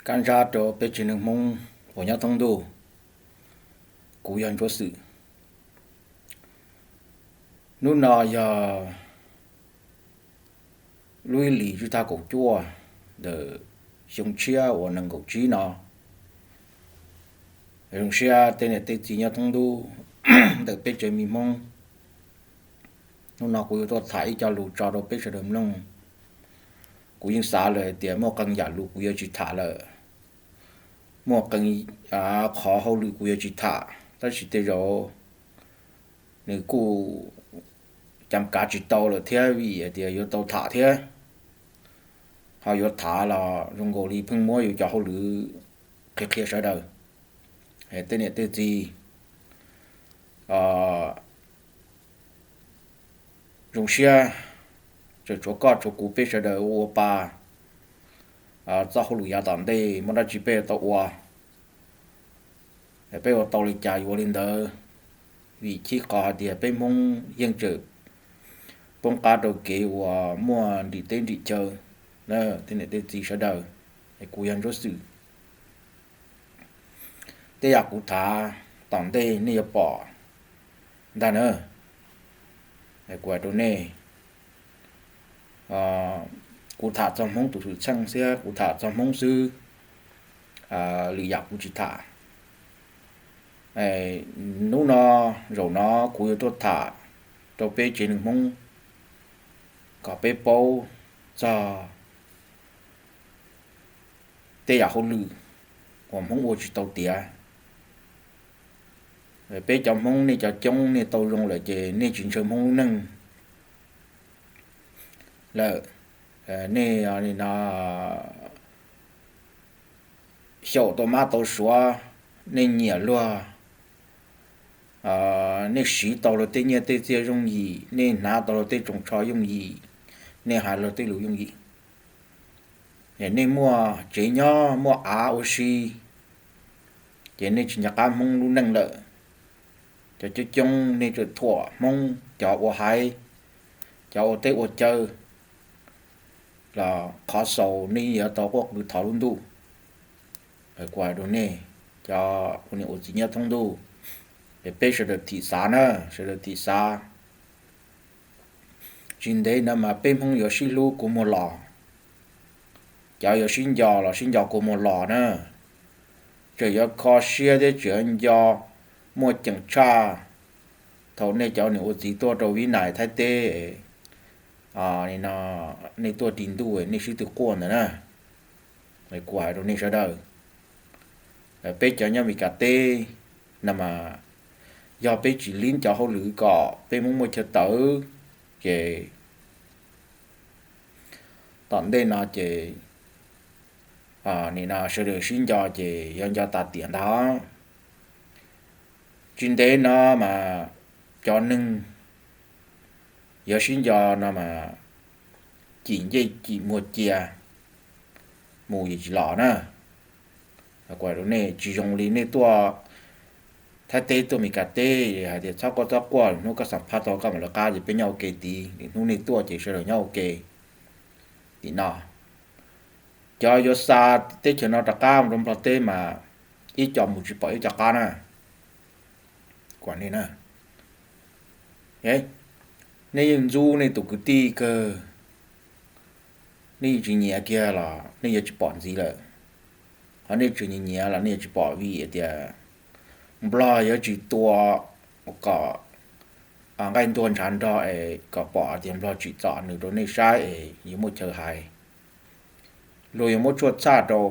Kab ntsab rau peb tsev neeg Hmoob uas nyob thoob ntuj, kuv yog Ntsuab Xwm. Hnub no yog lub ib hlis tsib thaj kaum cuaj ntawm xyoo tshiab uas nees nkaum tsib no. Zoo siab tej niam tej txiv nyob thoob ntuj ntawm peb tsev me Hmoob. Hnub no kuv yuav tuaj tham ib co lus tso rau peb sawv daws mloog. Kuv yeej xav lawm hais tias muaj qee yam lus kuv yuav tsis tham lawm, muaj qee qhov hauj lwm kuv yuav tsis tham, tab sis tej zaum nws kuj cam kav tsis tau lawm thiab vim hais tias yuav tau tham thiab. Ho yuav tham los zoo nkaus li pheej muab yus cov hauj lwm qhia qhia sawv daws. Tej niam tej txiv, zoo siab tseem tshuav koj tshuav kuv peb sawv daws ua ua pa txoj hauj lwm yav tom ntej muaj dab tsi peb yuav tau ua. Peb ua tau li cas yuav ua li ntawd, vim chib qhov hais tias peb Hmoob yeej tseem poob qab rau kev uas muaj nrim teb nrim chaw. Tej niam tej txiv sawv daws, kuv yog Ntsuab Xwm. Tej yam kuv tham tom ntej nej yuav pom ntag na. Kuv hais rau nej, kuv tham txog Hmoob tus xwm txheej xwb, kuv tham txog Hmoob xwb, lwm yam kuv tsis tham. Hnub no, zaum no kuv yuav tuaj tham rau peb tsev neeg Hmoob kom peb paub txog tej yam hauj lwm uas Hmoob ua tsis tau tiav. Peb cov Hmoob nej cov coob nej tau zoo lawm ces nej tsis ntshaw Hmoob lub neej lawm. Nej no xyaum tau mab tau suav, nej nyiam luag, nej siv tau luag tej nyiaj tej txiaj yooj yim, nej hnav tau luag tej tsoos tsho yooj yim, nej hais luag tej lus yooj yim, nej muaj tsev nyob muaj av ua si, ces nej tsis nco qab Hmoob lub neej lawm. Cov coob coob nej tseem thuam Hmoob cov ua haiv, cov ua teb ua chaw, los qhov xaus nej yuav tau quaj qw thov lub ntuj. Kuv hais rau nej cov ua niam ua txiv nyob thoob ntuj, es peb sawv daws thim xav na, sawv daws thim xav. Tsis ntev no mas peb Hmoob yuav sib hlub kua muag los, cov yuav sib nco los sib nco kua muag los na. Tseem yuav kho siab thiab tseem yuav nco muaj ceem tshaj thaum nej cov niam ua txiv tuaj rau Vib Nais Thaib teb, nej tuaj ris ntuj nej sib tw quaj ntawd na. Kuv hais rau nej sawv daws, peb cov nyob Meskas teb no mas yog peb tsis lib cov hauj lwm kom peb Hmoob muaj chaw tawv, ces tom ntej no ces nim no sawv daws sib nco ces yuav nco tas tiam ntag. Tsis ntev no mas cov neeg yuav sib nco no mas cim ncej cim muag cia mus yeej tsis los na. Kuv hais rau nej, tsis zoo li nej tuaj Thaib teb tuaj Meskas teb hais tias txhob quaj txhob quaj, hnub koj xam phaj tau koj mam lawv qab ces peb nyob ua ke tid, hnub nej tuaj ces sawv daws nyob ua ke. Nim no cov yuav xa teb chaws no rov qab mus rau Nplog teb mas ib co mus tsis pom ib co qab na. Kuv hais nej na, nej yeej ntxub nej tus kwv tij kawg, nej yeej tsis nyiam kiag los nej yuav tsis pom ntxiv lawm. Ho nej tseem nyiam nyiam los nej yuav tsis pom vim tias Nplog yuav tsis tua kom nqaij ntuag ntshav nrog es kom pom tias Nplog tsim txom nws rau nej saib es yuav muaj chaw hais. Luag yuav muab tshuaj txhaj rau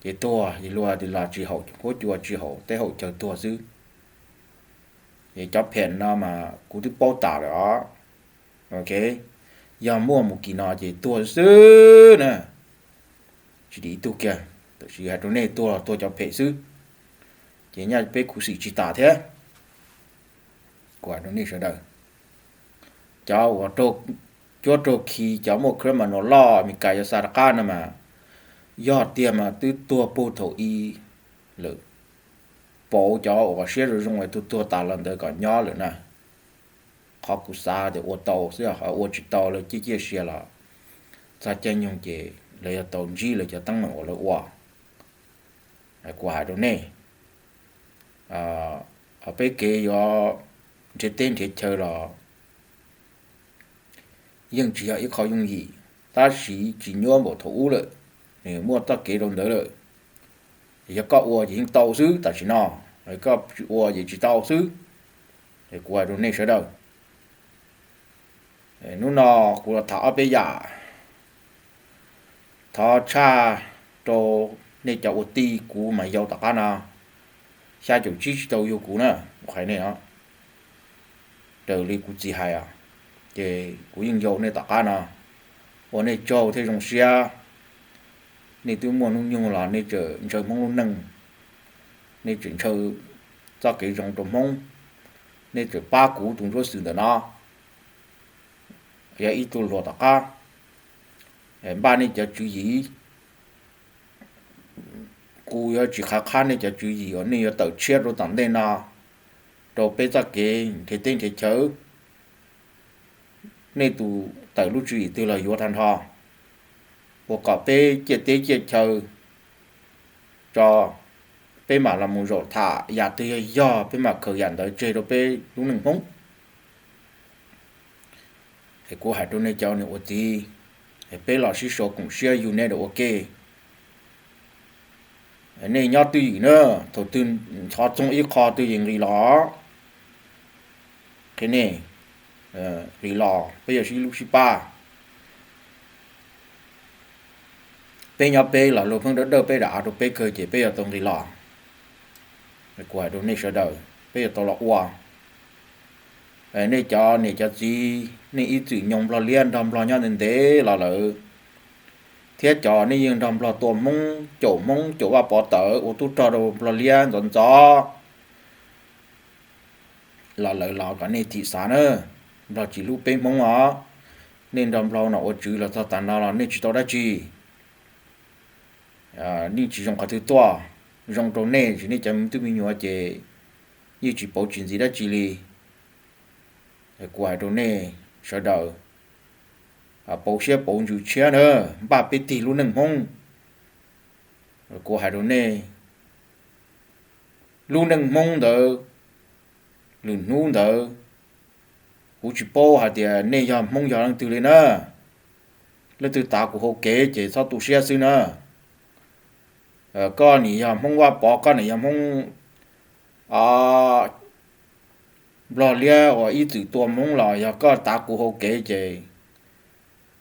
ces tuag, luag los tsis haum huab cua tsis haum teb haum chaw tuag xwb. Es cov phem no mas kuv twb paub tas lawm os. Ok, yog muaj mus kis no ces tuag xwb na. Tsis dim ib tug kiag, tab sis hais rau nej tuag los tuag cov phem xwb, ces nyaj peb khuv xim tsis tas thiab. Kuv hais rau nej sawv daws, cov uas cuab raug khi, cov muaj criminal law Meskas yuav xa rov qab no mas yog tiag mas twb tuag puag thaum ub lawm. Pauv cov uas siab zoo zoo es tuag tuag tas los ntawd kom nyob lawm na. Qhov kuv xav tias ua tau xwb, ua tsis tau lawv ciaj ciaj sia los txog caij nyoog ces lawv yuav tau ntsib lawv cov teeb meem uas lawv ua. Kuv hais rau nej, peb kev yuav nrhiav teb nrhiav chaw los yeej tsis yog ib qho yooj yim, tab sis tsis nyuaj npaum thaum ub lawm, nws muaj txoj kev rau ntawd lawm. Yog koj ua ces yeej tau xwb, tam sim no koj tsis ua ces tsis tau xwb. Kuv hais rau nej sawv daws, hnub no kuv los tham ob peb yam, thov tshaj rau nej cov ua tij kuv mas yau tom qab no, xya caum tsib tsis tau yug kuv na, kuv hais nej os, raws li kuv txiv hais os, ces kuv yeej yau nej tom qab no, ua nej tsaug thiab zoo siab. Nej twb muaj hnub nyoog los nej tseem ntshaw Hmoob lub neej, nej tseem ntshaw txoj kev zoo rau Hmoob, nej tseem pab kuv tus Ntsuab Xwm ntawm no, yog ib tug hluas tom qab, npaj nej cov tswv yim. Kuv yuav tsis qhab qhab nej cov tswv yim uas nej yuav tawm tshiab rau tom ntej no rau peb txoj kev nrhiav teb nrhiav chaw. Nej tus tawm lub tswv yim twg los yuav tag nrho, ua kom peb ciaj teb ciaj chaw tso, peb mam los mus zaum tham yam twg yog yog, peb mam khaws yam ntawd tseg rau peb lub neej Hmoob. Es kuv hais rau nej cov niam ua txiv, peb los sib sau koom siab yug nej rau ua ke. Nej nyob twj ywm na, thaum twg nrov txog ib qho twg yeej nqis los, qhia nej, nqis los peb yuav sib hlub sib pab. Peb nyob peb los luag pheej dawb dawj peb dam av rau peb kawg ces peb yuav tau nqis los. Kuv hais rau nej sawv daws, peb yuav tau los ua. Nej cov niam cov txiv, nej ib txwm nyoog Nplog liab nrog Nplog nyob ntev ntev los lawm, thiab cov nej yeej nrog Nplog tua Hmoob, caum Hmoob, caum Vaj Pov tawm ua tub rog rau Nplog liab ntxov ntxov los lawm los kom nej thim xav na, Nplog tsis hlub peb Hmoob os. Nej nrog Nplog nom ua tswv los txog tav no los nej tsis tau dab tsi. Nej tsis zoo qhov twg tuaj, zoo rau nej ces nej cov tub me nyuam ces yeej tsis pauv tsis ntxiv dab tsi li. Kuv hais rau nej sawv daws, pauv siab pauv ntsws tshiab na, npaj peb tig lub neej Hmoob. Kuv hais rau nej, lub neej Hmoob ntawd, lwm hnub ntawd, kuv tsis paub hais tias nej yog Hmoob yog leej twg li na. Leej twg tav kuv hau kev ces txhob tu siab xwb na. Koj nim yog Hmoob Vaj Pov, koj nim yog Hmoob Nplog liab uas ib txwm tua Hmoob los yog koj tav kuv hau kev ces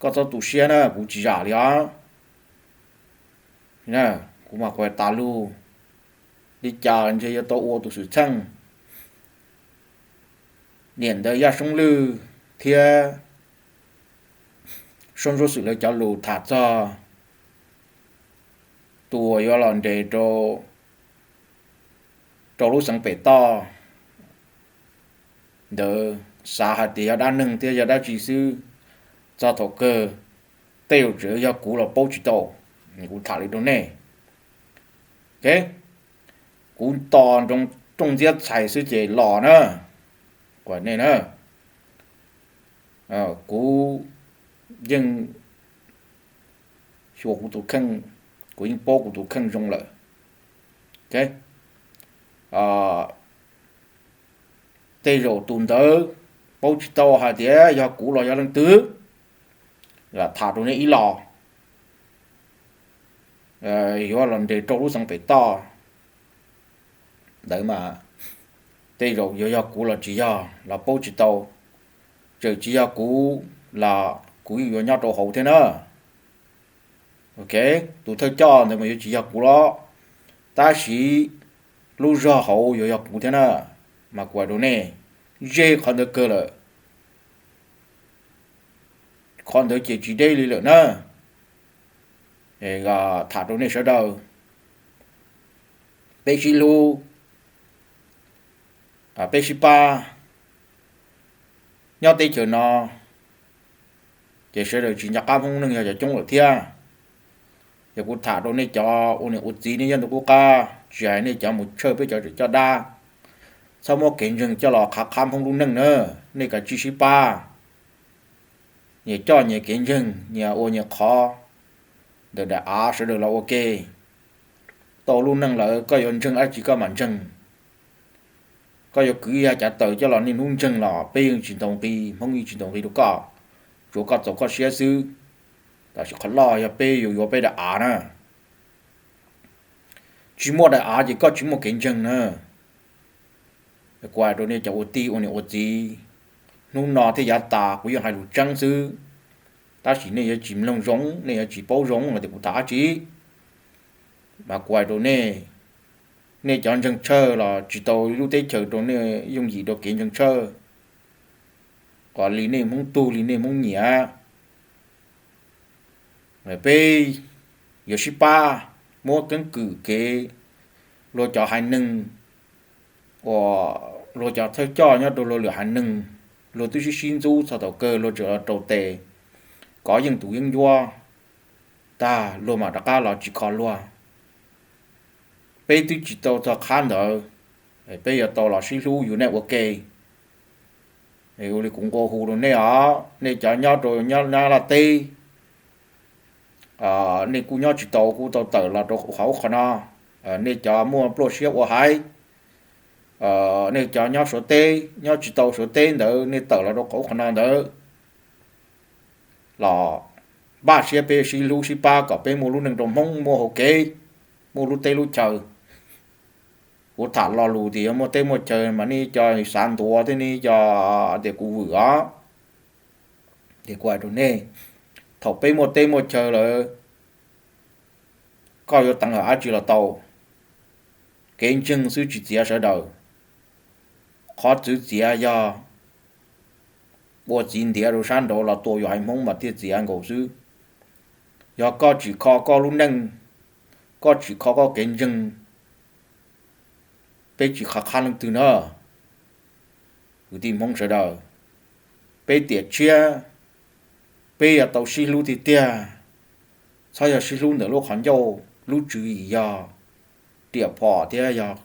koj txhob tu siab na, kuv tsis zam li os. Kuv mas kuv tas lug, li cas ntshe yuav tau ua tus xwm txheej. Niam ntawd Yaj Soob Lwj thiab Soob Ntsuab Xwm lawv cov lus tham txog tus uas yuav los nres rau lub xeev pem toj ntawd, xav hais tias yog dab neeg thiab yog dab tsi xwb, txog thaum kawg tej zaum tseem yog kuv los paub tsis tau. Kuv tham li rau nej, kuv tos rooj ntxiab txhais xwb ces los na, kuv nej na. Kuv yeej xyuas kuv tus kheej, kuv yeej paub kuv tus kheej zoo lawm. Tej zaum tus ntawd paub tsis tau hais tias yog kuv los yog leej twg, lam tham rau nej ib los, yuav los nres rau lub xeev pem toj ntawd mas tej zaum yuav yog kuv los tsis yog los paub tsis tau. Txawm tsis yog kuv los kuv yeej yuav nyob rau hauv thiab na. Ok, tus thawj coj ntawd mas yuav tsis yog kuv los, tab sis lub zog hauv yuav yog kuv thiab na. Mas kuv hais rau nej, ze qhov ntawd kawg lawm, qhov ntawd ces tsis deb li lawm na. Tham rau nej sawv daws, peb sib hlub, peb sib pab. Nyob teb chaws no ces sawv daws tsis nco qab Hmoob neej yog cov coob lawm thiab. Yog kuv tham rau nej cov ua niam ua txiv, nej nyob ntu qub qab, tsis hais nej cov mus tshawj peb cov tseem coj dab, txhob muab kev ntseeg coj los qhav qhab Hmoob lub neej na. Nej kav tsij sib pab. nyias coj nyias kev ntseeg, nyias ua nyias qhov, ntawm daim av sawv daws los ua ke. Tau lub neej lawm koj yuav ntseeg dab tsi koj mam ntseeg. Koj yuav kwv ya cav taws coj los niaj hnub ntseeg los peb yeej tsis ntaus nqi, Hmoob yeej tsis ntaus nqi rau koj, tsuav koj txaus koj siab xwb. Tab sis qhov loj yog peb yuav yuav peb daim av na. Tsis muaj daim av ces koj tsis muaj kev ntseeg na. Kuv hais rau nej cov ua tij ua niam ua txiv, hnub no thiab yav tas kuv yeej hais lus tseeb xwb, tab sis nej yuav tsis mloog zoo, nej yuav tsis paub zoo los tias kuv tham dab tsi. Mas kuv hais rau nej, nej cov ntseeg Tshawj los tsis tau lub teb chaws rau nej yooj yim rau kev ntseeg Tshawj, kom li nej Hmoob tug li nej Hmoob nyiam. Peb yuav sib pab muab keeb kwm kev luag cov haiv neeg, uas luag cov thawj coj nyob rau luag lwm haiv neeg, luag twb sib sib ntxub txog thaum kawg luag tseem los rau tes kov yeej tus yeeb ncuab tag luag mam rov qab los tsis kho luag. Peb twb tsis tau txog qhab ntawd, peb yuav tau los sib hlub unite ua ke. Ua li kuv nqua hu rau nej os, nej cov nyob rau nyob Nyab Laj teb, nej kuj nyob tsis tau kuj tau tawm los rau qhov ub qhov no. Nej cov muaj pluaj siab ua haiv, nej cov nyob Suav teb nyob tsis tau Suav teb ntawd nej tawm los rau qhov ub qhov no ntawd los npaj siab peb sib hlub sib pab kom peb muaj lub neej rau Hmoob muaj hauv kev, muaj lub teb lub chaw. Kuv tham lo lus tias yuav muaj teb muaj chaw mas nej cov xav ntuav thiab nej cov tias kuv vwm os. Ces kuv hais rau nej, thaum peb muaj teb muaj chaw lawm, koj yuav teev hawm dab tsi los tau. Kev ntseeg xwb tsis txiav sawv daws. Qhov txwv txiav yog ua txiv ntiav rau sab nraud los tua yus haiv Hmoob mas thiaj txiav nkaus xwb. Yog koj tsim kho koj lub neej, koj tsim kho koj kev ntseeg, peb tsis qhab qhab leej twg na. Kwv tij Hmoob sawv daws, peb tiam tshiab, peb yuav tau sib hlub tiag tiag. Txhob yog sib hlub ntawm lub qhov ncauj, lub tswv yim yog riam phom thiab yog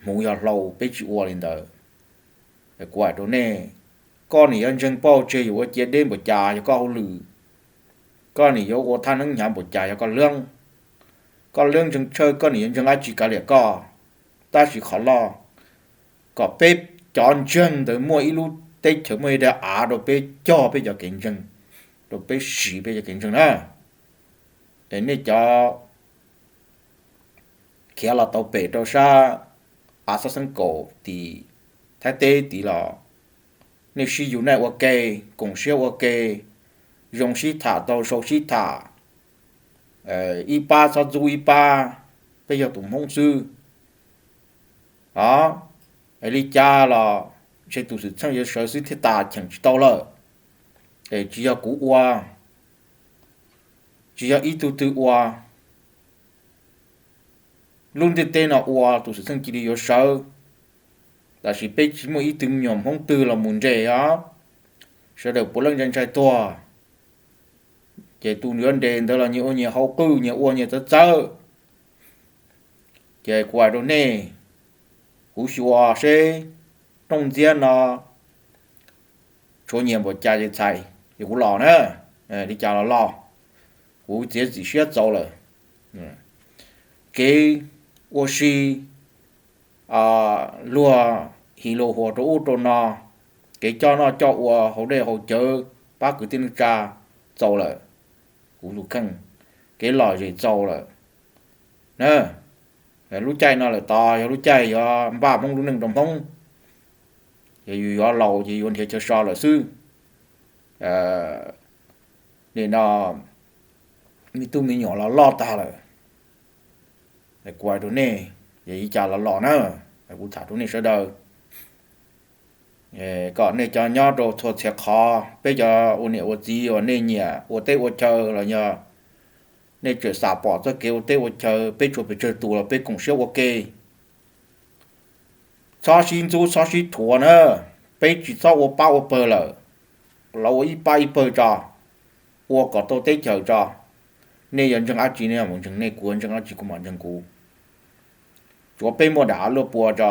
hmuv yog hlau, peb tsis ua li ntawd. Kuv hais rau nej, koj nim yuav ntseeg pauj tseg yus ua cia deb npaum cas yog koj hauj lwm, koj nim yuav ua thaj neeb hnyav npaum cas yog koj leeb. Koj leeb ntseeg Tshawj koj nim yuav ntseeg dab tsi kav liam koj, tab sis qhov loj kom peb cov ntseeg ntawd muaj ib lub teb chaws muaj ib daim av rau peb cog peb cov kev ntseeg, rau peb siv peb cov kev ntseeg na. Es nej cov khiav los tau pem rau sab av xab xeeb kaum tim Thaib teb tid los nej sib unite ua ke, koom siab ua ke, zoo sib tham tau sau sib tham, ib pab txhob ntxub ib pab, peb yog tus Hmoob xwb. Os, es li cas los ntshe tus xwm txheej yuav sawv xwb thiaj tas cheem tsis tau lawm. Es tsis yog kuv ua, tsis yog ib tug twg ua, lub ntiaj teb no ua tus xwm txheej cia li yuav sawv. Tab sis peb tsis muaj ib tug me nyuam Hmoob twg los mus nres os, sawv daws puav leej ntshai ntshai tuag. Ces tus yuav nres ntawd los nyias ua nyias hauv qwj, nyias ua nyias txawv txawv. Ces kuv hais rau nej, kuv xyuas seb rooj ntxiab no tshuav nyias npaum cas ces txhais ces kuv los na. Li cas los los, kuv txiav txim siab txaus lawm. Kev ua si, luag his luag huas rau ub rau no, kev coj noj coj ua hauv dej hauv cawv, pab kwv tij neej tsa txaus lawm. Kuv tus kheej, kev lom zem txaus lawm na. Lub caij no lawm tod yog lub caij yuav npaj Hmoob lub neej rau Hmoob. Ces yus yuav laus ces yuav nrhiav chaw so lawm xwb. Nim no me tub me nyuam los loj tag lawm. Kuv hais rau nej, ces li cas los los na, kuv tham rau nej sawv daws. Kom nej cov nyob rau txhua txhia qhov, peb cov ua niam ua txiv uas nej nyiam ua teb ua chaw los yog nej tseem xam pom txoj kev ua teb ua chaw, peb tsuas pes tsawg tus los peb koom siab ua ke. Txhob sib ntxub txhob sib thuam na, peb tsis txhob ua pab ua pawg lawm, los ua ib pab ib pawg tso, ua kom tau teb chaws tso. Nej yuav ntseeg dab tsi nej mus ntseeg nej, kuv ntseeg dab tsi kuv mam ntseeg kuv. Tsuav peb muaj daim av luaj pua tso,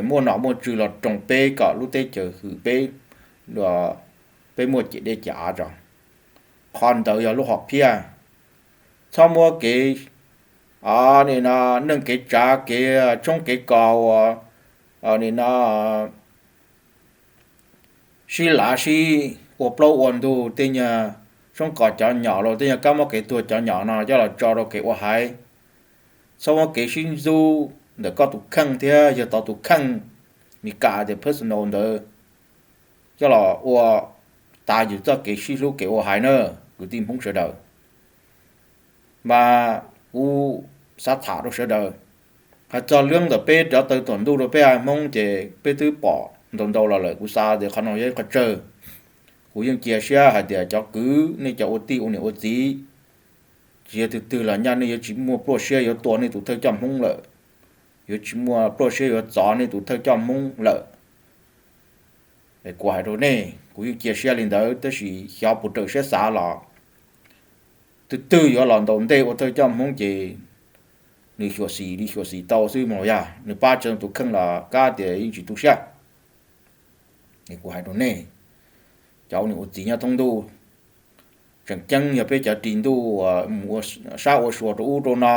muaj nom muaj tswv los roos peb kom lub teb chaws hwm peb, peb muaj ciam dej ciam av tso. Qhov ntawd yog lub hom phiaj. Txhob muab kev, nim no, neej kev tsav kev tshoob kev kos uas, nim no, sib lav sib ua plaub ua ntug, tej nyuag tshoob kos cov nyom los tej nyuag kab mob kev tuag cov nyom no coj los tso rau kev ua haiv. Txhob muab kev sib ntxub ntawm koj tus kheej thiab yawg tod tus kheej, Mis Kas tias personal ntawd coj los ua tas yus txoj kev sib hlub kev ua haiv na, kwv tij Hmoob sawv daws. Mas kuv xav tham rau sawv daws, hais txog lub ntawm peb cov taw tuam ntuj rau peb haiv Hmoob ces peb twb pom ntau ntau los lawm, kuv xav tias qhov no yog ib qho tsawg. Kuv yeej cia siab hais tias cov kwv nej cov ua tij ua niam ua txiv, tsis yog twg twg los nyaj nej yuav tsis muaj pluaj siab yuav tua nej tus thawj coj Hmoob lawm, yuav tsis muaj pluaj siab yuav txov nej tus thawj coj Hmoob lawm. Kuv hais rau nej, kuv yeej cia siab li ntawd, tab sis xyov puas raws siab xav los twg twg yuav los ntaus ntej ua thawj coj Hmoob ces nws xyuam xim li xyuam xim tau xwb mas yog nws pab tsis tau tus kheej los kab tias yeej tsis tu siab. Kuv hais rau nej, cov ua niam ua txiv nyob thoob ntuj, tseem ceeb yog peb cov ris ntuj uas mus ua sab ua sua rau ub rau no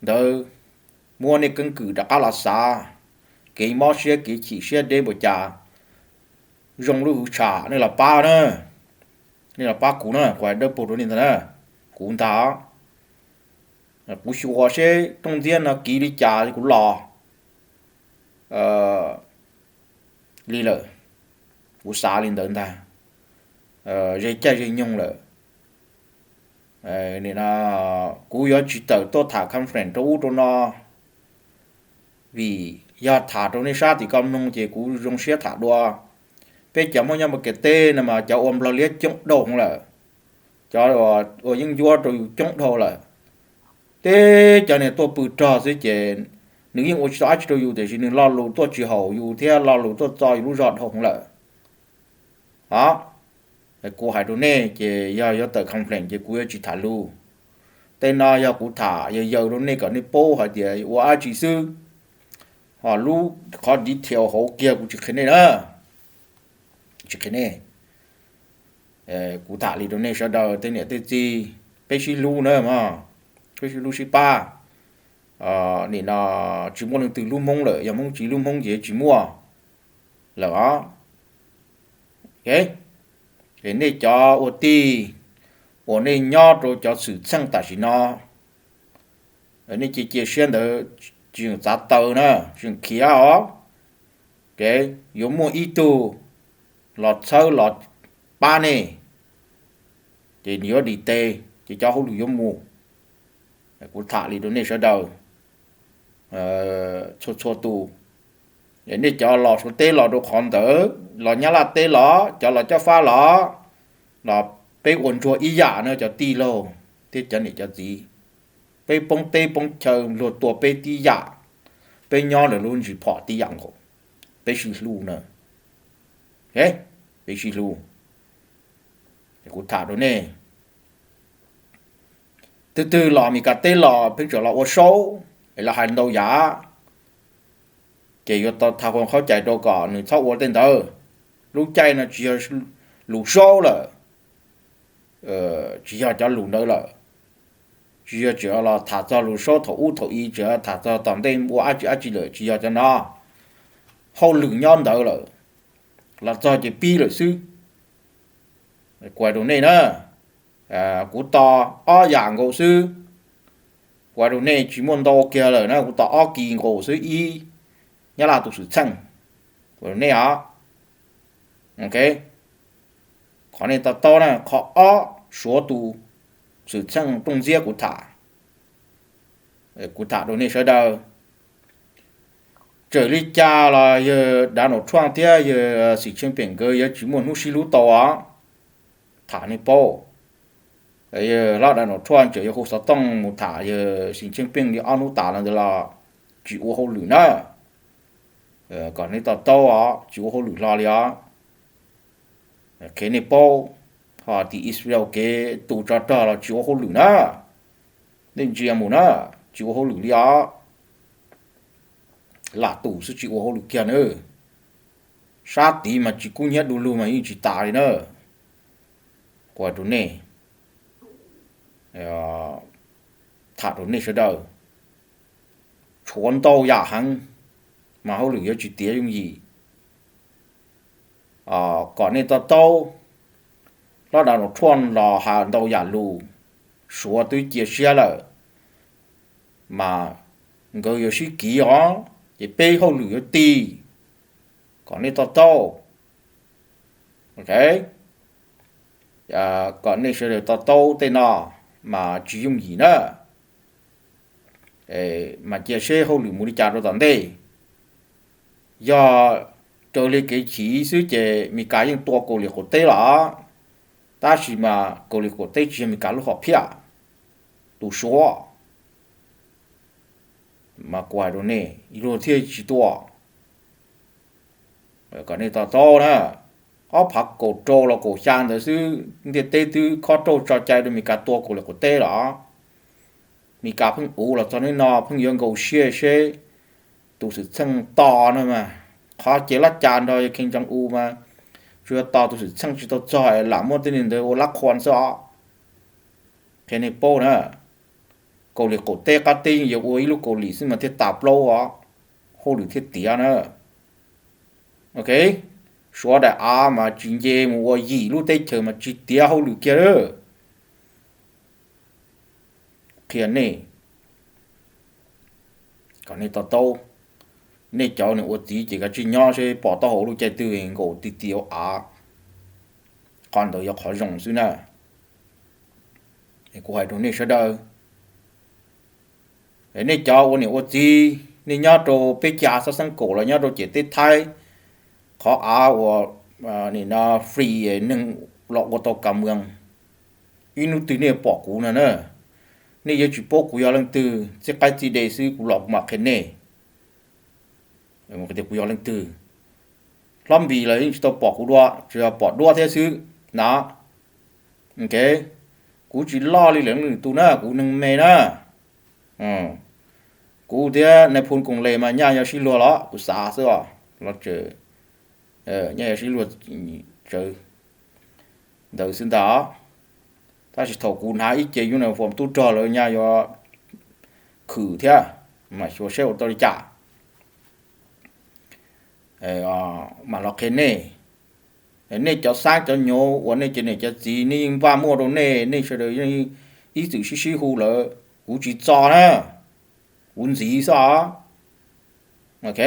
ntawd, muab nej keeb kwm rov qab los xav, kev mob siab kev chim siab deb npaum cas, zoo lub hwv tsham nej los pab na, nej los pab kuv na, kuv hais dawb paug rau nej ntag na, kuv ntag. Kuv xyuas seb rooj ntxiab no kiv li cas kuv los li lawm, kuv xav li ntawd ntag. Ze caij ze nyoog lawm, kuv yuav tsis tawm tuaj tham conference rau ub rau no, vim yog tham rau nej sab tim ko mloog ces kuv zoo siab tham dua. Peb cov Hmoob nyob Meskas teb no mas cov ua Nplog liab coob dhau hwv lawm, cov ua yeeb ncuab rau yus coob dhau lawm. Teb cov niag tuaj pw rog xwb ces nws yeej ua tsis tau dab tsi rau yus tiam sis nws lo lus tuaj tsis haum yus thiab lo lus tuaj txo yus lub zog dhau hwv lawm. Os, kuv hais rau nej ces yog yuav tawm complaint ces kuv yuav tsis tham lus. Tej no yog kuv tham yawg yawg rau nej kom nej paub hais tias ua dab tsi xwb, ho lub qhov detail hauv kiag kuv tsis qhia nej na, tsis qhia nej. Kuv tham li rau nej sawv daws tej niam tej txiv, peb sib hlub na mog, peb sib hlub sib pab. Nim no tsis muaj leej twg hlub Hmoob lawm, yog Hmoob tsis hlub Hmoob ces tsis muaj lawm os. Es nej cov ua tij uas nej nyob rau cov xwm txheej tam sim no, nej cia cia siab ntawd tsis txhob txav taw na, tsis txhob khiav os. Yuav muaj ib tug los txhawb los pab nej, ces nws yuav dim tes, ces cov hauj lwm yuav mus. Kuv tham li rau nej sawv daws txhua txhua tus. Nej cov los Suav teb los rau qhov ntawd, los Nyab Laj teb los, cov los Cob Fab los, los peb ua ntsuag ib yam na cov tij laug thiab cov niam cov txiv. Peb poob teb poob chaw luag tua peb tib yam, peb nyob lawm lub ntsis phom tib yam nkaus. Peb sib hlub na, peb sib hlub. Kuv tham rau nej, twg twg los Mes Kas teb los pheej tseem los ua show es los hais ntau yam, ces yuav tau tha hua khaub cai rau kom nws txhob ua tej ntawd. Lub caij no tsis yog lus show lawm, tsis yog cov lus ntawd lawm. Tsis yog tseem los tham txog lus show thaum ub thaum i, tseem tham txog tom ntej ua dab tsi dab tsi lawm, tsis yog cov no. Hauj lwm nyob ntawd lawm, los txog ces pib lawm xwb. Kuv hais rau nej na, kuv tos ob yam nkaus xwb. Kuv hais rau nej tsis muaj ntau kiag lawm na, kuv tos ob kis nkaus xwb, ib Nyab Laj tus xwm txheej, kuv hais rau nej os. Qhov nej to taub na, qhov ob Suav tus xwm txheej rooj ntxiab kuv tham, kuv tham rau nej sawv daws. Txawm li cas los yawg Donald Trump thiab yawg Xi Jinping nkawd yuav tsis muaj hnub sib hlub tau os. Tham nej paub, yawg hlob Donald Trump tseem yuav hu xov tooj mus tham yawg Xi Jinping li ob hnub tas los ntawd los tsis ua hauj lwm na. Kom nej to taub os, tsis ua hauj lwm hlo li os. Qhia nej paub, ho tim Israel kev tus tsov rog los tsis ua hauj lwm na. Nej ntsia mus na, tsis ua hauj lwm li os. Lam tus xwb tsis ua hauj lwm kiag na. Sab tid mas tsis kub hnyiab du lug mas yeej tsis tas li na. Kuv hais rau nej, tham rau nej sawv daws, tshuav ntau yam heev mas hauj lwm yuav tsis tiav yooj yim. Kom nej to taub, hlob Donald Trump los hais ntau yam lus, Suav twb cia siab lawm, mas nkawd yuav sib kiv os, ces peb hauj lwm yuav tig, kom nej to taub. Ok, kom nej sawv daws to taub tej no mas tsis yooj yim na. Mas cia seb hauj lwm mus li cas rau tom ntej. Yog raws li kev chim xwb ces Meskas yeej tua Kauslim qaum teb los, tab sis mas Kauslim qaum teb tsis yog Meskas lub hom phiaj, tus Suav. Mas kuv hais rau nej, luag thiaj tsis tua. Kom nej to taub na, ob phav kaum rau los kaum xya ntawd xwb ntiaj teb twb khob rauj tso cai rau Meskas tua Kauslim qaum teb los. Meskas pheej uv los txog hnub no pheej yuav nkaus siab seb tus xwm txheej tos no mas, qhov ces lab cas nrog Kim Jong Un mas, tsuas yog tos tus xwm txheej tsis tau txog es lam muab tej neeg ntawd ua lab qhuas xwb os. Qhia nej paub na, Kauslim qaum teb qab teb yeej yuav ua ib lub Kauslim xwb mas thiaj tas plaub os, hauj lwm thiaj tiav na. Ok, Suav daim av mas tsis nce mus ua yim lub teb chaws mas tsis tiav hauj lwm kiag lawm. Qhia nej, kom nej to taub. Nej cov niam ua txiv ces kav tsij nyob seb pom taub hau lub caij twg nkaus ti ti av, qhov ntawd yog qhov zoo xwb na. Kuv hais rau nej sawv daws, nej cov ua niam ua txiv, nej nyob rau peb cav xab xeeb kaum los nyob rau ciam teb Thaib, qhov av uas nim no free neeg los ua tau ka muas, ib hnub twg nej pom kuv no na. Nej yuav tsis paub kuv yog leej twg, txij qaib txij dej xwb kuv los kuv mam qhia nej tias kuv yog leej twg. Hlob Npis los yeej tsis tau pom kuv dua, tsuas yog pom duab thiab xwb na. Ok, kuv tsis loj li lawv lwm tus na, kuv neeg me na. Kuv thiab nais phoo koom les mas nyaj yog sib luag los kuv xav xwb os, los tseem nyaj yog sib luag tsawv ntawd xwb ntag. Tab sis thaum kuv hnav ib ce uniform tub rog lawv nyaj yuav khwm thiab, mas xyuas seb ua tau li cas. Mam los qhia nej, nej cov xab cov nyuv uas nej cov niam cov txiv nej yeej npaj muaj rau nej, nej sawv daws yeej ib txwm sib sib hu lawm, kuv tsis txo na, kuv ntxiv xwb os. Ok,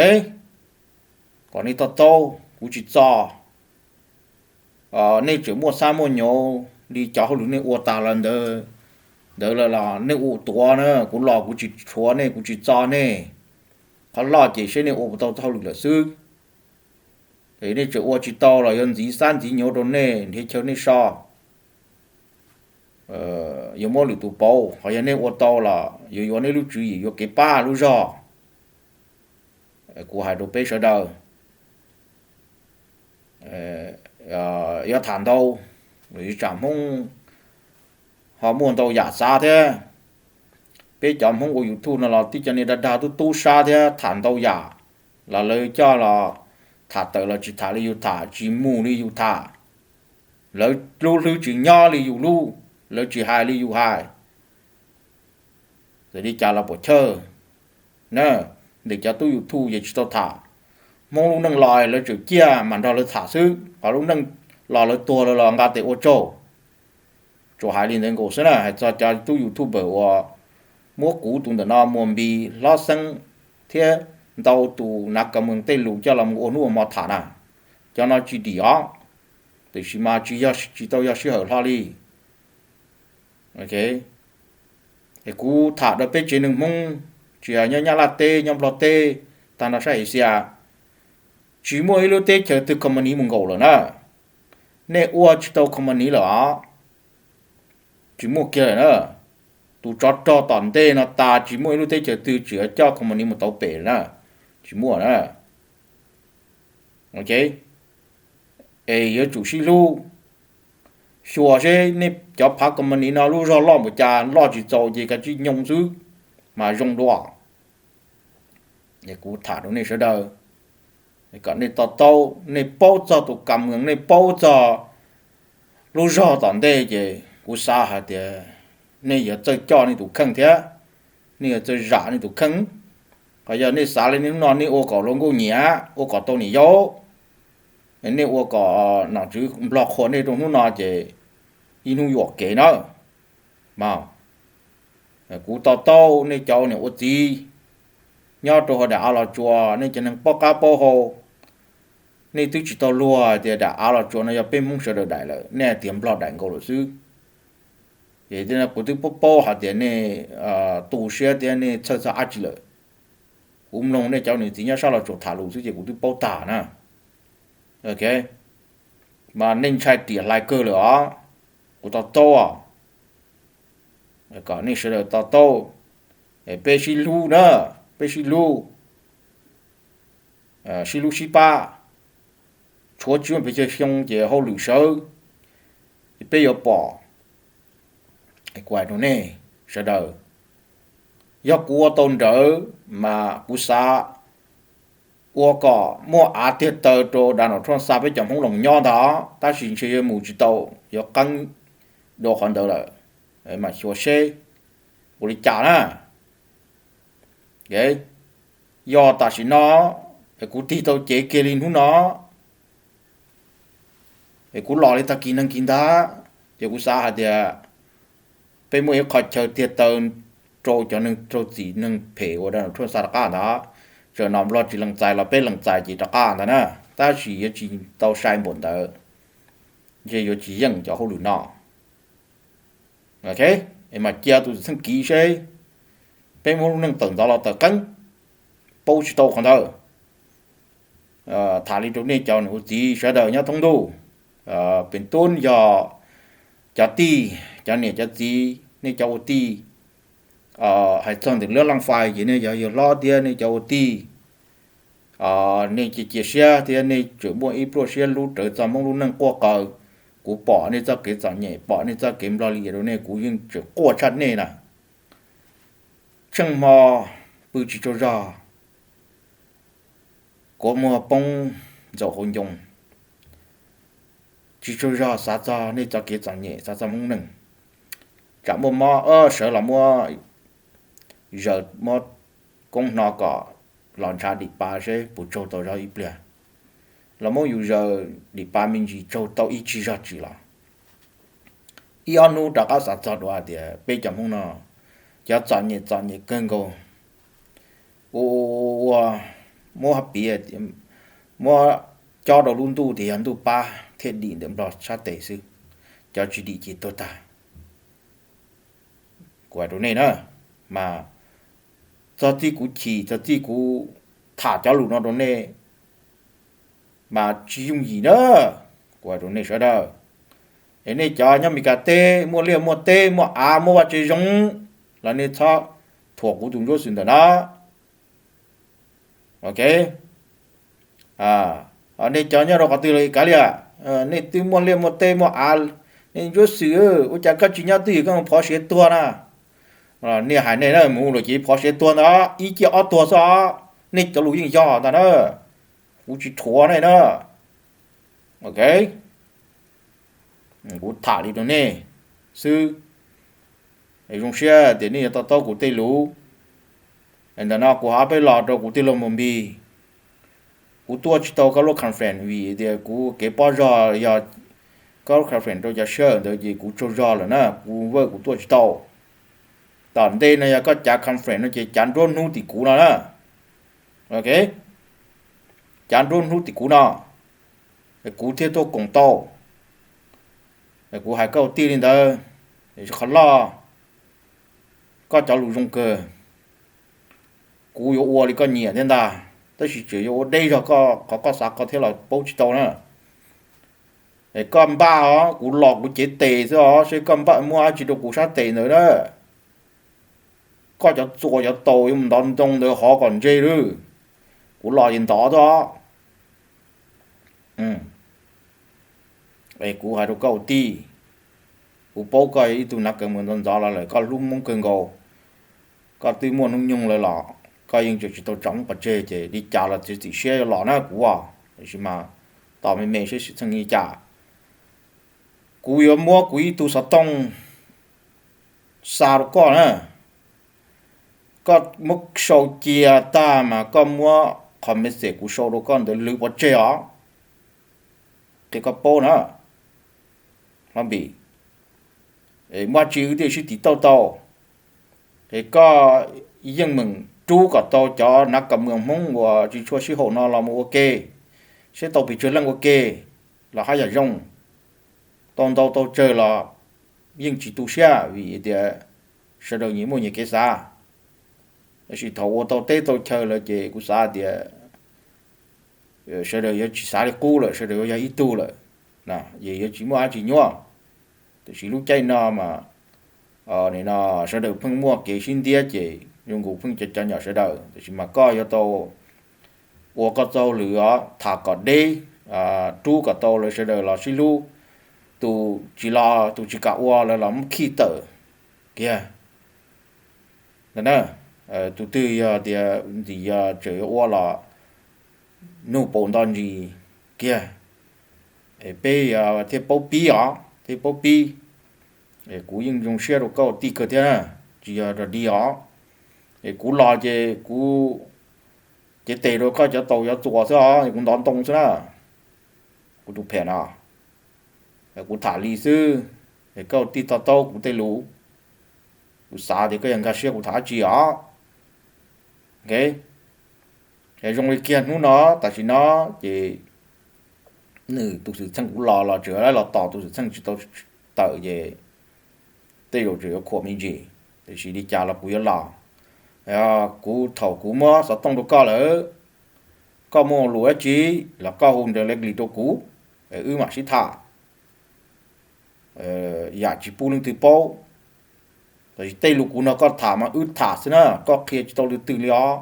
kom nej to taub, kuv tsis txo. Nej tseem muaj xab muaj nyuv li cov hauj lwm nej ua tas los ntawd, ntawd lawm los nej ua tuav na, kuv los kuv tsis tshuav nej, kuv tsis txo nej. Qhov loj ces seb nej ua puas tau hauj lwm lawm xwb. Nej tseem ua tsis tau los yuav ntxiv xab ntxiv nyuv rau nej, nrhiav chaw nej so. Yuav muab lwm tus pauv, ho yog nej ua tau los yuav yuav nej lub tswv yim yuav kev pab lub zog. Kuv hais rau peb sawv daws, yuav tham ntau, tsam Hmoob ho muaj ntau yam xav thiab. Peb cov Hmoob ua YouTube no los tib co niag dag dag tub tub sab thiab, tham ntau yam, los lawv coj los tham tawm los tsis tham li yus tham, tsis mus li yus tham. Lawv lub hlwb tsis nyob li yus lub, lawv tsis hais li yus hais. Txawm li cas los puam chawj na, ntawm cov tub YouTube yeej tsis tau tham. Hmoob lub neej los lawv tseem ciaj mas nrog lawv tham xwb, qhov lub neej los lawv tuag lawm los nqa tes ua tsaug. Tsuas hais li ntawd nkaus xwb na, hais txog cov tub YouTuber uas muab kuv tus ntawm no Muas Npis, Hlob Xeeb thiab ntau tus nav ka mees tej lus coj los mus ua hnub ua hmo tham na, cov no tsis dim os, tiam sis mas tsis yog, tsis tau yog sij hawm hlo li. Es kuv tham rau peb tsev neeg Hmoob, tsis hais nyob Nyab Laj teb, nyob Nplog teb, tag nrho sab Asia, tsis muaj ib lub teb chaws twg company mus nkaum lawm na. Nej ua tsis tau company lawm os, tsis muaj kiag lawm na. Tus tsov rog tom ntej no tas, tsis muaj ib lub teb chaws twg tseem coj company mus tau pem na, tsis muaj na. Es yuav tsum sib hlub, xyuas seb nej cov phav company no lub zog loj npaum cas, loj tsis txaus ces kav tsij nyoo xwb mas zoo dua. Kuv tham rau nej sawv daws, Kom nej to taub, nej paub txog tus kam mws, nej paub txog lub zog tom ntej ces kuv xav hais tias nej yuav txawj coj nej tus kheej thiab, nej yuav txawj zam nej tus kheej. Qhov yog nej xav li nej hnub no nej ua kom luag nkauj nyiam, ua kom tau niam yau, nej ua kom nom tswv Nplog qhuas nej rau hnub no ces ib hnub yuam kev na. Mas kuv to taub nej cov ua niam ua txiv nyob rau hauv daim av Los Tsuas, nej cov neeg paub qab paub hau, nej twb tsis tau luag hais tias daim av Los Tsuas no yog peb Hmoob sawv daws daim lawm, nej hais tias Nplog daim nkaus lawm xwb. Ces kuv twb paub paub hais tias nej tu siab thiab nej txhawj txog dab tsi lawm. Kuv mloog nej cov niam txiv nyob sab Los Tsuas tham lus xwb ces kuv twb paub tag na. Ok, mas nej ntshai riam hlais kawg lawm os. Kuv to taub os. Kom nej sawv daws to taub, peb sib hlub na, peb sib hlub, sib hlub sib pab, tshuav tsis muaj pes tsawg xyoo ces hauj lwm sawv, ces peb yuav pom. Kuv hais rau nej sawv daws, yog kuv ua tau nrawd mas kuv xav ua kom muaj av tiag taw rau Donald Trump xa peb cov Hmoob Loos nyob ntag, tab sis ntshe yuav mus tsis tau, yuav qeeb dua qhov ntawd lawm, mas xyuas seb ua li cas na. Yog tam sim no es kuv tig tau cev kiag li hnub no, es kuv los li tag kis neeg kis ntag, ces kuv xav hais tias peb muaj ib qho chaw tiag taw rau cov neeg raug txim neeg phem uas Donald Trump xa rov qab ntag. Txawm nom Nplog tsis lees txais los peb lees txais ces rov qab ntag na, tab sis yuav tsis tau sai npaum ntawd, ntshe yuav tsis yeej cov hauj lwm no. Ok, es mas cia tus txheej kiv seb peb muab lub neej tawm ntxov los tawm qeeb, paub tsis tau qhov ntawd. Tham li rau nej cov niam ua txiv sawv daws nyob thoob ntuj, pem tub yog cov tij, cov niam cov txiv, nej cov ua tij, hais txog ntawm lub leej fais ces nej yog yawg hlob thiab nej cov ua tij, nej cia cia siab thiab nej tseem muaj ib pluaj siab hlub rawv txog Hmoob lub neej quaj qaws. Kuv pom nej txoj kev txom nyem, pom nej txoj kev Nplog li rau nej, kuv yeej tseem quaj tshaj nej na. Tsheej hmo pw tsis tsaug zog, kua muag poob ntxaum hauv ncoo, tsis tsaug zog xav txog nej txoj kev txom nyem, xav txog Hmoob neej. Tsam muaj mob sawv los muab zaws, muab koob hno kom los ntshav dim pa seb puas tsaug tau zog ib pliag. Los muab yus zaws dim pa me ntsis tsaug tau ib tsig zog tsis los. Ib ob hnub rov qab xav txog dua hais tias peb cov Hmoob no cov txom nyem txom nyem kawg nkaus. Ua, ua, muab piav, muab cob rau lub ntuj tias yog ntuj pab thiaj dim ntawm Nplog sab tes xwb, cov tsis dim ces tuag tag. Kuv hais rau nej na, mas txog txij kuv chim, txog txij kuv tham cov lus no rau nej, mas tsis yooj yim na. Kuv hais rau nej sawv daws, es nej cov nyob Meskas teb muaj liaj muaj teb muaj av muaj vaj tse zoo los nej txhob thuam kuv tus Ntsuab Xwm ntawm no. Ok, nej cov nyob rau qhov twg los kav liam, nej twb muaj liaj muaj teb muaj av, nej Ntsuab Xwm, ua cas koj tsis nyob twj ywm koj mus phov siav tuag na? Nej hais nej na, mus lawm ces phov siav tuag ntag, ib ciaj ob tuag xwb os. Nej cov lus yeej yog ntag na, kuv tsis thuam nej na. Ok, kuv tham li rau nej xwb. Zoo siab tias nej yuav to taub kuv tej lus. Ntawm no kuv hab peb los rau kuv tij laug Mus Npis. Kuv tuaj tsis tau koj lub conference vim tias kuv kev pob zog yog koj lub conference rau cov sij hawm ntawd ces kuv tsaug zog lawm na, kuv work kuv tuaj tsis tau. Tom ntej no yog koj cav conference no ces cav nruab hnub tim kuv no na. Ok, cav nruab hnub tim kuv no, kuv thiaj tuaj koom tau. Kuv hais koj ua tij li ntawd, qhov loj, koj cov lus zoo kawg, kuv yuav ua li koj nyiam thiab ntag, tab sis tseem yuav ua deb zog koj qhov koj xav koj thiab los paub tsis tau na. Es koj npaj os, kuv los kuv cev tes xwb os, seb koj npaj muab dab tsi rau kuv sab tes ntawd na. Koj cov txuas cov taus yuav mus ntov ntoo ntawd hov kom ntse lawm, kuv los ces ntov xwb os. Es kuv hais rau koj ua tij, kuv paub koj yog ib tug nav kaws mus ntxov ntxov los lawm, koj hlub Hmoob kawg nkaus. Koj twb muaj hnub nyoog lawm los koj yeej tseem tsis tau tso Hmoob pov tseg ces li cas los txiav txim siab yuav los na kuv os. Tab sis mas tos me me seb xwm txheej li cas. Kuv yuav muab kuv ib tug xov tooj xa rau koj na. Koj muab sau cia tag mas koj muab qhov message kuv sau rau koj ntawd lwv pov tseg os. Qhia koj paub na, Hlob Npis. Muaj tsi wb thiaj sib tiv tauj tau. Es koj yeej meem rub kom tau cov nav kam mws Hmoob uas tsis tshua sib haum no los mus ua ke, seb tau pes tsawg leej ua ke los haj yam zoo. Tau ntau tau tsawg los yeej tsis tu siab vim tias sawv daws nyias muaj nyias kev xav. Tab sis thaum ua tau teb tau chaw lawm ces kuv xav tias sawv daws yuav tsis xav li qub lawm, sawv daws yuav yog ib tug lawm, es yuav tsis muaj dab tsi nyuaj. Tiam sis lub caij no mas sawv daws pheej muaj kev sib ntiab ces zoo nkaus pheej cov cov nyom sawv daws. Tab sis mas koj yuav tau ua koj txoj hauj lwm os, tham kom deb, rub kom tau lawv sawv daws los sib hlub. Tus tsis los, tus tsis kam ua lawv los muab khij tawm kiag. Tus twg yog tias ntxim yog tseem yuav ua los nug paus nto ntsis kiag, peb thiaj paub pib os, thiaj paub pib. Kuv yeej zoo siab rau koj tij kawg thiab, tsis yog rog dig os. Es kuv los ces kuv cev tes rau koj cov taus cov txuas xwb os, kuv ntov ntoo xwb na. Kuv tus phem no, kuv tham li xwb, es koj tij to taub kuv tej lus. Kuv xav tias koj yog nkag siab kuv tham dab tsi os. Es zoo li kiag hnub no, tam sim no ces nws tus xwm txheej kuv los los tseem los tos tus xwm txheej tsis tau tawm ces tej zaum tseem yuav khuam me ntsis, tiam sis li cas los kuv yuav los. Kuv thaum kuv muab xov tooj rau koj lawm, koj muaj lus dab tsi los koj hu nrawd le glis rau kuv, wb mam sib tham. Yam tsis pub leej twg paub. Tab sis tej lus kuv nrog koj tham mas wb tham xwb na, koj qhia tsis tau leej twg li os.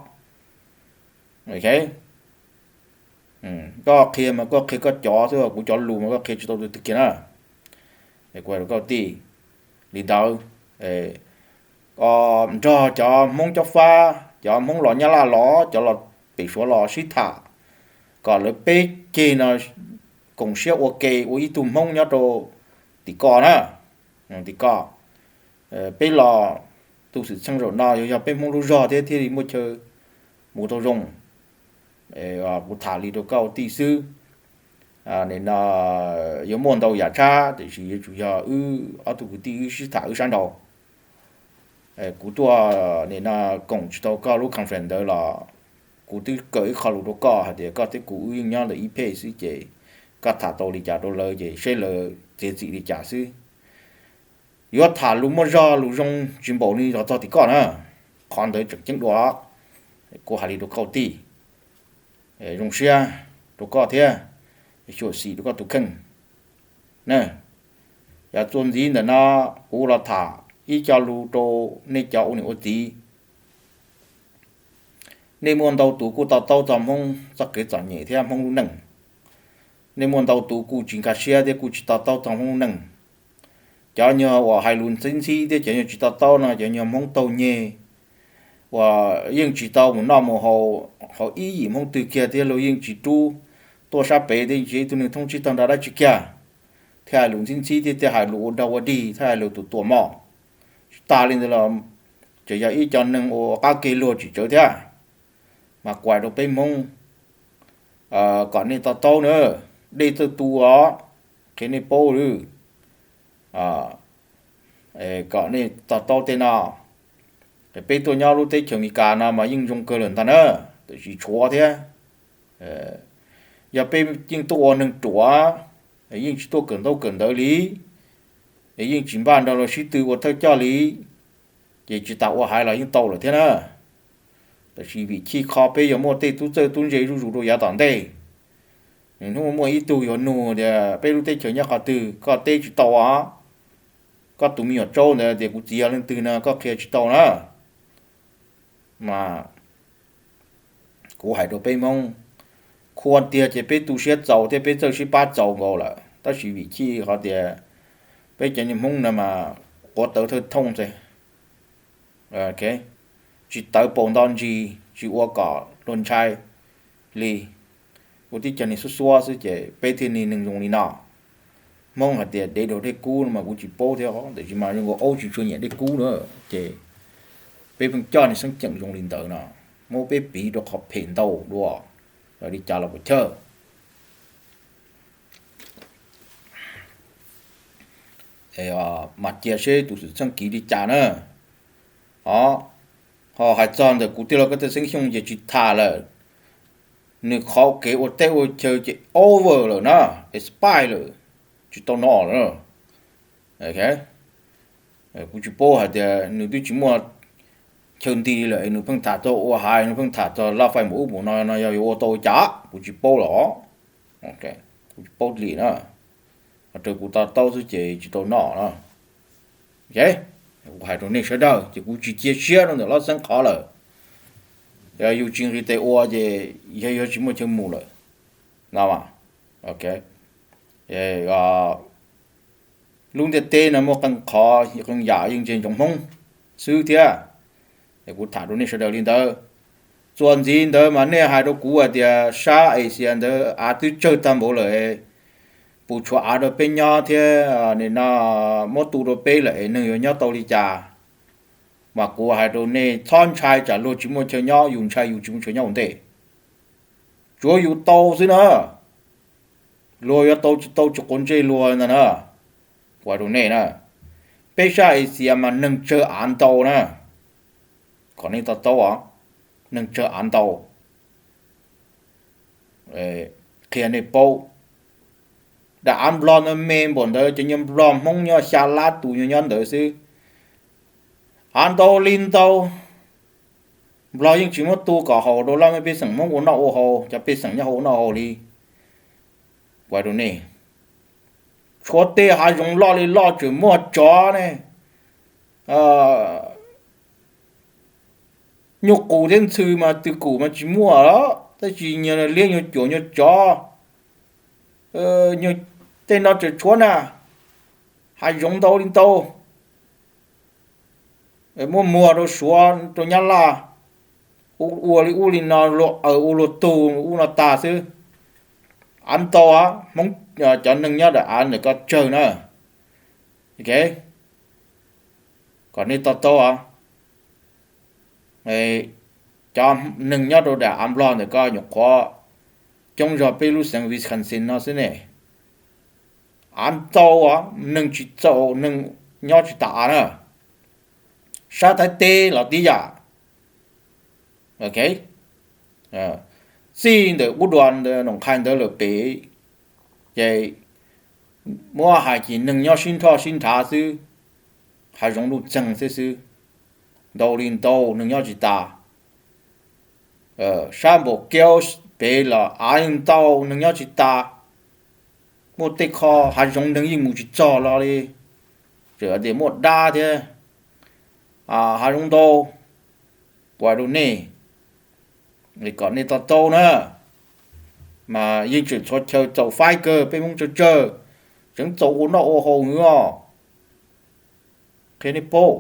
Koj qhia mas koj qhia koj cov xwb, kuv cov lus mas koj qhia tsis tau leej twg kiag na. Kuv hais rau koj tij li ntawd, nrog cov Hmoob Cob Fab, cov Hmoob los Nyab Laj los, cov los pem Suav los sib tham, kom lawv peb ceg no koom siab ua ke ua ib tug Hmoob nyob rau tim ko na, tim ko. Peb los tu xwm txheej zaum no yog, yog peb Hmoob lub zog thiab thiaj li muaj chaw mus tau zoo. Kuv tham li rau koj tij xwb. Nim no yuav muaj ntau yam tshab, tiam sis yuav tsum yog wb ob tug kwv tij wb sib tham wb sab nraud. Kuv tuaj nim no koom tsis tau koj lub conference ntawd los kuv twb kaw ib qho lus rau koj hais tias koj thiab kuv wb yeej nyob ntawm ib phej xwb ces koj tham tau li cas rau lawv ces seb lawv txiav txim li cas xwb. Yuav tham lus muaj zog lus zoo tsis npaum li los txog tim koj na. Qhov ntawd tseem ceeb dua. Kuv hais li rau koj tij, zoo siab rau koj thiab, xyuam xim rau koj tus kheej. Yav txuas ntxiv ntawm no kuv los tham ib co lus rau nej cov ua niam ua txiv. Nej muaj ntau tus kuj to taub txog Hmoob txoj kev txom nyem thiab Hmoob lub neej. Nej muaj ntau tus kuj tsis nkag siab thiab kuj tsis to taub txog Hmoob lub neej. Cov nyuag uas hais lus ntxhib ntxhib thiab cov nyuag tsis to taub no cov nyuag Hmoob taug nyeg uas yeej tsis tau mus noj mus haus hauv ib yim Hmoob twg kiag thiab luag yeej tsis rub tuaj sab pem thiab tsis ib tug neeg thoob tsib tag nrho dab tsi kiag, thiaj hais lus ntxhib ntxhib thiab thiaj hais lus ua dog ua dig thiab hais lus tus tuam mom. Tsis tas li ntawd los tseem yog ib co neeg ua qab ke luag tsis tsawv thiab. Mas kuv hais rau peb Hmoob kom nej to taub na, dej txawj tu os, qhia nej paub lawm. Kom nej to taub tej no. Peb tuaj nyob lub teb chaws Amelikas no mas yeej zoo kawg lawm ntag na, tiam sis tshuav thiab. Yog peb yeej tuaj ua neeg ruam, yeej tsis tuaj kawm ntaub kawm ntawv li, yeej tsis npaj nrog luag sib tw ua thawj coj li, ces tsis tas ua haiv los yeej tau lawm thiab na. Tab sis vim chij qho peb yuav muaj tej tub txawj tub ntse zuj zus rau yav tom ntej. Nws hnub muaj ib tug yuav nug tias peb lub teb chaws nyob qhov twg, koj teb tsis tau os. Koj tus me nyuam tsaub ntawd tias kuv txiv yog leej twg no koj qhia tsis tau na. Mas kuv hais rau peb Hmoob, qhua tiag ces peb tu siab txaus thiab peb txawj sib pab txaus nkaus lawm, tab sis vim chij qhov tias peb cov Hmoob no mas quav tawv thawj thooj xwb. Tsis tawv paus nto ntsis, tsis ua kom luag ntshai li. Ua tib co neeg xuab xuab xwb ces peb thiaj li neeg zoo li no. Hmoob hais tias dev daug dej kub no mas kuv tsis paub thiab, tiam sis mas zoo nkaus aub tsis tshua nyiam dej kub na, ces peb pheej coj neeg xeeb ceem zoo li ntawd no, muab peb piv rau qhov phem ntau dua, li cas los puas chawj. Mas cia seb tus xwm txheej kiv li cas na. Ho, ho hais txog ntawm kuv tij laug Kab Teg Xeeb Xyooj ces tsis tham lawm. Nws qhov kev ua teb ua chaw ces over lawm na, expire lawm, tsis tau noj lawm. Kuv tsis paub hais tias nws twb tsis muaj chaw nti lawm es nws pheej tham txog ua hais, nws pheej tham txog laj fais mus ub mus no, no yog yuav ua tau ua cas kuv tsis paub los. Kuv tsis paub li na. Raws kuv to taub xwb ces tsis tau noj na. Kuv hais rau nej sawv daws ces kuv tsis cia siab rau ntawm Lob Xeeb qhov lawm. Yog yus tsis nqis tes ua ces yog, yog tsis muaj chaw mus lawm no. Lub ntiaj teb no muaj qee qhov qee yam yeej ntse ntsoov Hmoob xwb thiab. Kuv tham rau nej sawv daws li ntawd. Txuas ntxiv ntawd mas nej hais rau kuv hais tias sab Asia ntawd av twb tsawg tag npaum lawm, puas tshuav av rau peb nyob thiab, nim no muab tu rau peb lawm es neeg yuav nyob tau li cas? Mas kuv hais rau nej txhob ntshai tsam luag tsis muaj chaw nyob, yus ntshai yus tsis muaj chaw nyob ua ntej. Tsuav yus tau xwb na, luag yuav tau tsis tau tsis quav ntsej luag ntag na. Kuv hais rau nej na, peb sab Asia mas neeg tsawg av ntau na. Kom nej to taub os, neeg tsawg av ntau. Qhia nej paub, daim av Nplog ntawd me npaum ntawd ces nyuag Nplog Hmoob nyob xya lab tus nyob ntawd xwb. Av ntau li ntau, Nplog yeej tsis muab tu kom haus rau laj mej pej xeem Hmoob ua noj ua haus, cov pej xeem nyob hauv ua noj haus li. Kuv hais rau nej, tshuav tej hav zoov loj li loj tseem muaj tsov ne. Nyuj qus thiab ntxhw mas tw kum mas tsis muaj los, tab sis nyuag liab nyuag cuam nyuag tsov, tej no tseem tshuav na, hav zoov ntau li ntau. Muab muag rau Suav rau Nyab Laj, ua li ub li no, luag aws ua luag tug ub no tag xwb. Av ntau, Hmoob cov neeg nyob daim av ntawm ko tsawg na. Kom nej to taub, cov neeg nyob rau daim av Nplog ntawm ko nyuam qhuav coob zog peb lub xeev Wisconsin no xwb ne. Av ntau, neeg tsis txaus, neeg nyob tsis tas av na. Sab Thaib teb los tib yam. Txij ntawm ub dua Noom Qhais ntawd lawm pem, ces muab hais ces neeg nyob sib nrhoj sib nrhav xwb, hav zoov luj txeeg xwb xwb, ntau li ntau neeg nyob tsis tas. Sab npaum kiab pem los av yeej ntau neeg nyob tsis tas, muaj tej qho hav zoov neeg yeej mus tsis txog los li, tseem tias muaj dab thiab. Hav zoov ntau, kuv hais rau nej, kom nej to taub na, mas yeej tseem txhua chaw txaus faib kawg, peb Hmoob tsawg tsawg tseem txaus ua noj ua haus os. Qhia nej paub,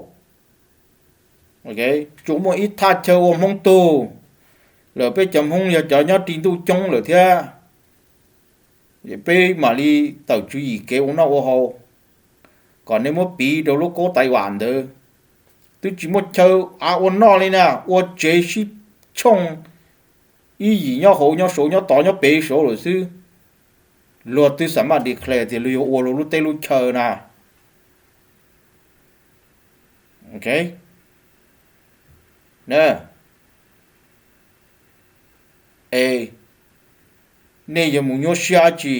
tsuas muaj ib thaj chaw ua Hmoob tug lawm, peb cov Hmoob yog cov nyob ris ntuj coob lawm thiab. Peb mam li tawm tswv yim kev ua noj ua haus. Kom nej muab piv rau lub kaub Taiv Vam ntawd, twb tsis muaj chaw av ua noj li na, ua tsev sib tshooj, ib yim nyob hauv nyob saud nyob tod nyob pem saud lawm xwb. Luag twb xam maj declare tias luag yuav ua luag lub teb lub chaw na. Es nej yuav mus nyuaj siab dab tsi?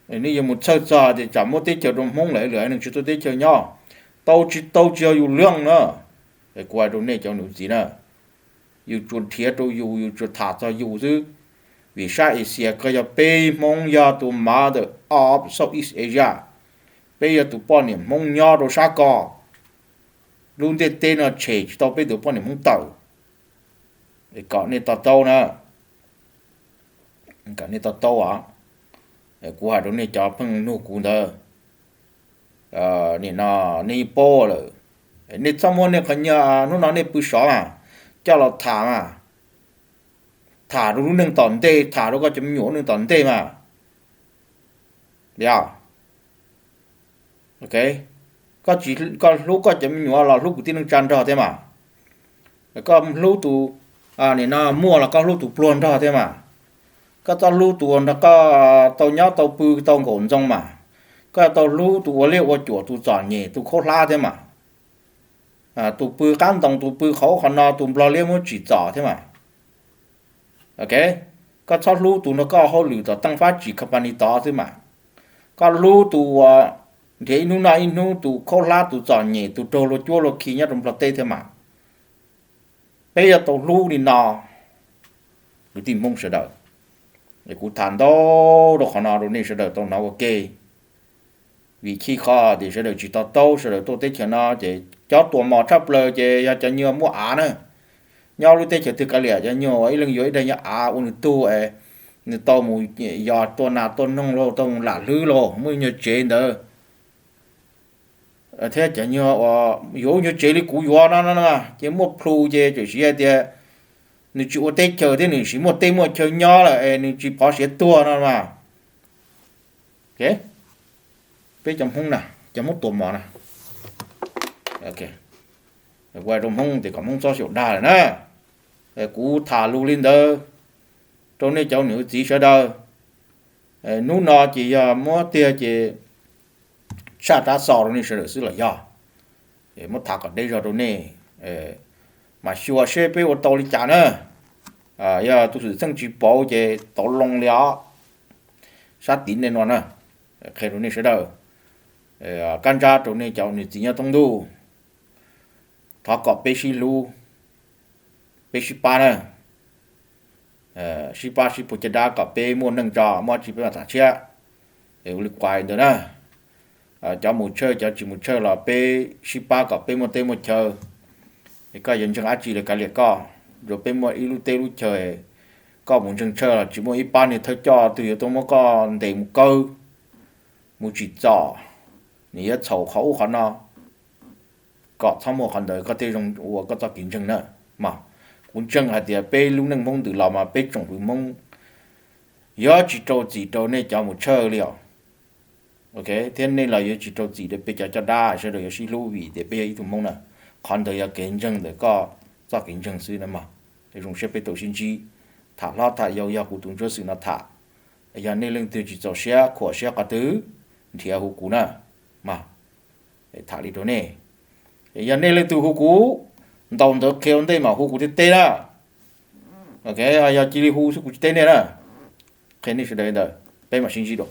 Nej yuav mus txhawj txog tias tsam muab teb chaws rau Hmoob lawm lwm neeg tsis tau teb chaws nyob, tau tsis tau tsis yog yus leej na. Kuv hais rau nej cov niam txiv na, yus tsuas nrhiav rau yus, yus tsuas tham txog yus xwb. Vim sab Asia ko yog peb Hmoob yog tus mother of Southeast Asia, peb yog tus poj niam Hmoob nyob rau sab ko. Lub ntiaj teb no tshem tsis tau peb tus poj niam Hmoob tawm. Kom nej to taub na, kom nej to taub os. Kuv hais rau nej cov pheej nug kuv ntawd, nim no nej yeej paub lawm. Nej txhob muab nej qhov nyiaj hnub no nej pw sov mas, coj los tham mas, tham rau lub neej tom ntej, tham rau koj cov me nyuam lub neej tom ntej mas. Yog, ok, koj tsis, koj hlub koj cov me nyuam los hlub kwv tij neej tsa nrog thiab mas. Koj hlub tus, nim no muaj los koj hlub tus pluag nrog thiab mas. Koj txhob hlub tus nrog koj tau nyob tau pw tau nkaum ntxoo mas. Koj tau hlub tus ua liaj ua cuam, tus txom nyem, tus khaub hlab thiab mas. Tus pw qab ntoo, tus pw qhov ub qhov no, tus nplog liab muab tsim txom thiab mas. Ok, koj txhob hlub tus nrog koj hauj lwm tom teej fab tsim company tod xwb mas. Koj hlub tus uas nrhiav ib hnub noj ib hnub, tus khaub hlab, tus txom nyem, tus raug luag cuab luag khi nyob rau nplog teb thiab mas. Peb yuav tau hlub li no, kwv tij Hmoob sawv daws. Es kuv tham ntau rau qhov no rau nej sawv daws tau hnov ua ke. Vim chij qhov tias sawv daws tsis to taub, sawv daws tuaj teb chaws no ces cov tuam mom tshaj plaws ces yog cov nyuag muaj av na. Nyob lub teb chaws twg kav liam, cov nyuag uas ib leeg yuav ib daig nyuag av ua nws tug es nws tau mus yos tua nas tua noog los tau mus lam hlwb los muaj nyuag tsev ntawd. Thiab cov nyuag uas yuav ua nyuag tsev li kuv yuav no no ces muaj plhu ces txawm siv hais tias nws tsis ua teb chaws thiab nws siv muaj teb muaj chaw nyob lawm es nws tsis phov siav tuag no mas. Peb cov Hmoob na, cov Hmoob tuam mom na, ua rau Hmoob tias kom Hmoob txhob xyaum dag lawm na. Kuv tham lus li ntawd rau nej cov niam txiv sawv daws. Hnub no ces yog muab tiag ces tshaj rab xo rau nej sawv daws xwb los yog. Muab tham kom deb zog rau nej, mas xyuas seb peb ua tau li cas na. Yog tus xwm txheej tsis pauv ces tauv loo li os. Sab tid nej no na, qhia rau nej sawv daws, kab ntsab rau nej cov niam txiv nyob thoob ntuj, thov kom peb sib hlub, peb sib pab na. Sib pab sib puag caj dab kom peb muaj neej tso muaj tsi peb mam tham tshiab. Es ua li kuais ntawd na, cov mus tshawj cov tsis mus tshawj los peb sib pab kom peb muaj teb muaj chaw. Es koj yuav ntseeg dab tsi los kav liam koj, tsuas peb muaj ib lub teb lub chaw. Koj mus ntseeg tshawj los tsis muaj ib pab niag thawj coj twg yuav tuaj muab koj ntes mus kawb, mus tsim txom, nws yuav txhaum qhov ub qhov no. Kom txhob muaj qhov ntawd koj thiaj zoo ua koj txoj kev ntseeg na. Mas kuv ntseeg hais tias peb lub neej Hmoob ntws los mas peb tsoom fwv Hmoob yuav tsis rau txim rau nej cov mus tshawj li os. Thiab nej los yuav tsis rau txim rau peb cov coj dab, sawv daws yuav sib hlub vim tias peb yog ib tug Hmoob na. Qhov ntawd yog kev ntseeg ntawm koj txoj kev ntseeg xwb na mas. Zoo siab peb tau sib ntsib, tham hlob tham yau yog kuv tus ntsuab xwm no tham. Yog nej leej twg tsis txaus siab khuam siab qhov twg, nrhiav hu kuv na. Mas tham li rau nej, yog nej leej twg hu kuv, ntaus ntawv qhia ua ntej mas hu kuv thiaj teb na. Yog cia li hu xwb kuv tsis teb nej na. Qhia nej sawv daws li ntawd, peb mam sib ntsib dua.